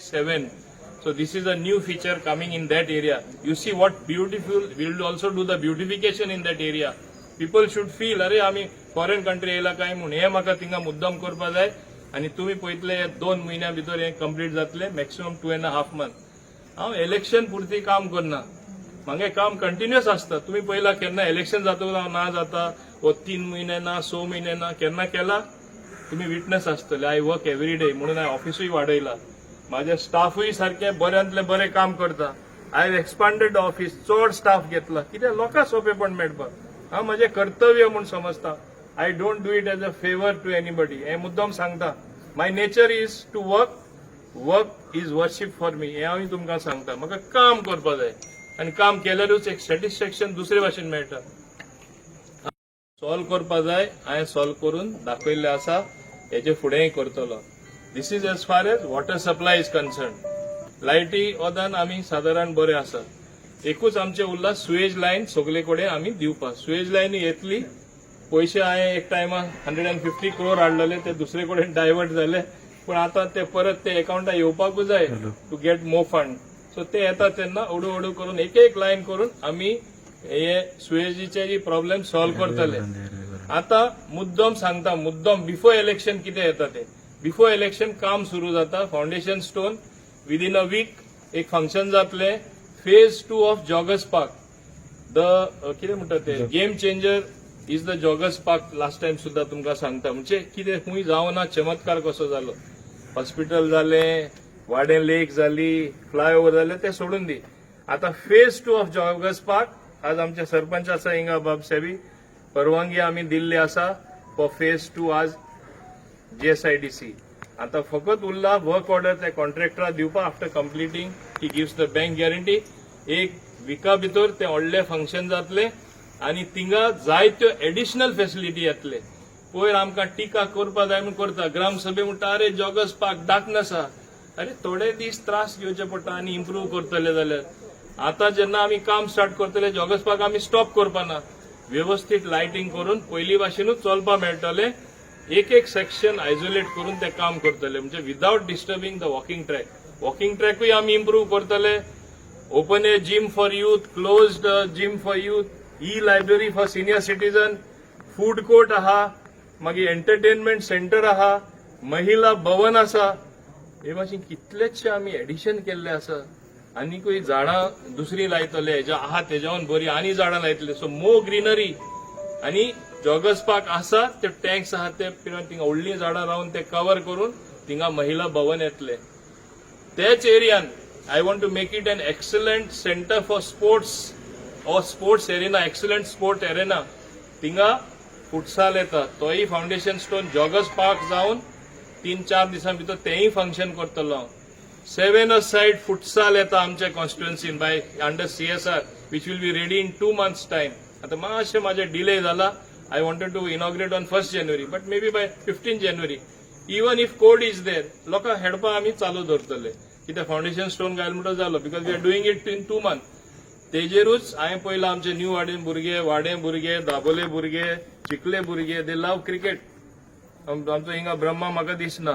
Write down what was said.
7. So this is a new feature coming in that area. You see what beautiful, we will also do the beautification in that area. People should feel, अरे, आमी foreign country येयला काय म्हूण. हे म्हाका थिंगा मुद्दम करपा जाय आनी तुमी पळयतले, हे 2 म्हयन्या भितर हें कंप्लीट जातलें, maximum 2.5 month. हांव इलेक्शन पुरती काम करना, म्हागे काम कंटिन्युअस आसता. तुमी पळयला केन्ना इलेक्शन जातकूच हांव ना जाता वो 3 म्हयने ना, 6 म्हयने ना, केन्ना केला? तुमी विटनस आसतले. I work every day, म्हणून हांवें ऑफिसूय वाडयला. माझे स्टाफूय सारखे बऱ्यांतले बरे काम करता. I have expanded office, चड स्टाफ घेतला, कित्याक लोकांक सोंपेपण मेळपाक. हांव म्हजें कर्तव्य म्हूण समजता. I don't do it as a favour to anybody. हें मुद्दम सांगता. My nature is to work. Work is worship for me, हें हांव तुमकां सांगता. म्हाका काम करपा जाय आनी काम केल्यारूच एक सॅटिस्फॅक्शन दुसरे भाशेन मेळटा. सॉल्व करपा जाय, हांवें सॉल्व करून दाखयल्लें आसा, हेजे फुडेंय करतलो. This is as far as water supply is concern. लायटी वदान आमी सादारण बरे आसा. एकूच आमचें उरला, सुएज लायन सगळे कडेन आमी दिवपाक. सुएज लायन येतली. पयशे हांवें एक टायमार 150 क्रोर हाडलेले, ते दुसरे कडेन डायवर्ट जाले, पूण आतां ते परत ते एकाउंटार येवपाकूच जाय to get more fund. So ते येता तेन्ना हळू हळू करून एक एक लायन करून आमी हे सुएजीचे प्रॉब्लेम सॉल्व करतले. आता मुद्दम सांगता, मुद्दम बिफोर इलेक्शन कितें येता ते, बिफोर इलेक्शन काम सुरू जाता. Foundation stone within a week एक फंक्शन जातलें. Phase 2 of Joggers Park, the कितें म्हणटा ते, game changer is the Joggers Park. Last time सुद्दां तुमकां सांगता, म्हणजे कितें खंय जावना चमत्कार कसो जालो. हॉस्पिटल जालें, वाडें लेक जाली, फ्लायओव्हर जाले, ते सोडून दी. आता phase 2 of Joggers Park, आज आमचे सरपंच आसा हिंगा बाब सेबी, परवानगी आमी दिल्ली आसा फॉर फेज 2. आज जीएसआयडीसी आता फकत उरला वर्क ऑर्डर त्या कॉन्ट्रॅक्टराक दिवपा. After completing, he gives the bank guarantee. एक विका भितर ते व्हडलें फंक्शन जातलें आनी थिंगा जायत्यो एडिशनल फेसिलिटी येतले. पयर आमकां टिका करपा जाय म्हूण करता. ग्रामसभे म्हणटा, अरे, जॉगर्स पार्क डार्कनस आसा. अरे, थोडे दीस त्रास घेवचे पडटा आनी इम्प्रूव करतले जाल्यार. आतां जेन्ना आमी काम स्टार्ट करतले, जॉगर्स पार्क आमी स्टॉप करपाना. व्यवस्थीत लायटींग करून पयलीं भाशेनूच चलपा मेळटलें. एक एक सेक्शन आयसोलेट करून ते काम करतले, म्हणजे without disturbing the walking track. Walking ट्रॅकूय आमी इम्प्रूव करतले. Open air gym for youth, closed gym for youth, e library for senior citizen, food court आहा, मागीर एंटरटेनमेंट सेंटर आहा, महिला भवन आसा. हे भाशेन कितलेचशे आमी एडिशन केल्ले आसा. आनीकूय झाडां दुसरी लायतले, हेज्या आहा तेज्याहून बरी आनी झाडां लायतले. सो मोर ग्रीनरी. आनी जॉगर्स पार्क आसा, ते टँक्स आहा, ते थिंगा व्हडलीं झाडां रावन ते कवर करून थिंगा महिला भवन येतले. त्याच एरियान I want to make it an excellent centre for sports or sports arena, excellent sport arena. थिंगा फुटसाल येता, तोय फाउंडेशन स्टोन जॉगर्स पार्क जावन 3-4 दिसां भितर तेंय फंक्शन करतलो हांव. सेव्हन अ सायड फुटसाल येता आमच्या कॉन्स्टिट्युएन्सीन by under CSR, which will be ready in 2 months time. आतां मातशें म्हाजें डिले जाला. I wanted to inaugurate on 1st January, but maybe by 15 January. Even if court is there, लोकांक हेडपा आमी चालू दवरतले. कित्याक फाउंडेशन स्टोन घायल म्हणटा जालो, because we are doing it in 2 month. तेजेरूच हांवें पयलां आमचे न्यू वाडें भुरगे, वाडें भुरगे, दाबोले भुरगे, चिखले भुरगे, they love cricket. आमचो हिंगा ब्रह्मा म्हाका दिसना.